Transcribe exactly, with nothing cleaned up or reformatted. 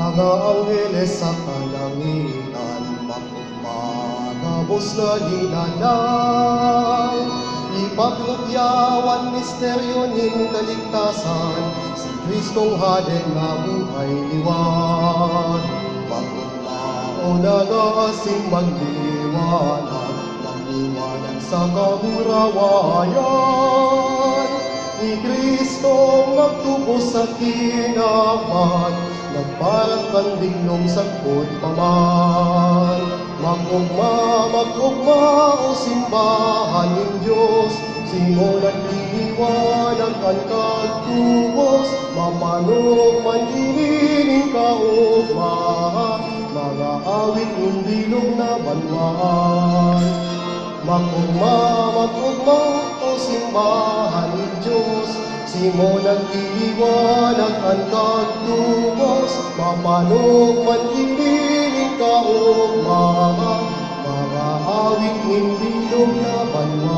Mga angheles sa kalangitan, makugma, gabos na linalaw. Ipaglugyawon misteryo nin kaligtasan, si Cristong Hade na buhay liwat. Makugma, o nagasimbag liwanag, magliwanag sa kamurawayan. Ni Cristong nagtubos sa kinaban, nagparang kanding nung sagkod pa man. Mag-ugma, mag-ugma, o simbahan nin Dios, simo nagliliwanag an kagtubos. Mapanog man ini nin kaugmahan, mga awit nin bilog na banwaan. Mag-ugma, mag-ugma, o simbahan nin Dios, simo nagliliwanag an kagtubos. Mapanog man ini nin kaugmahan, mga awit nin bilog na banwaan.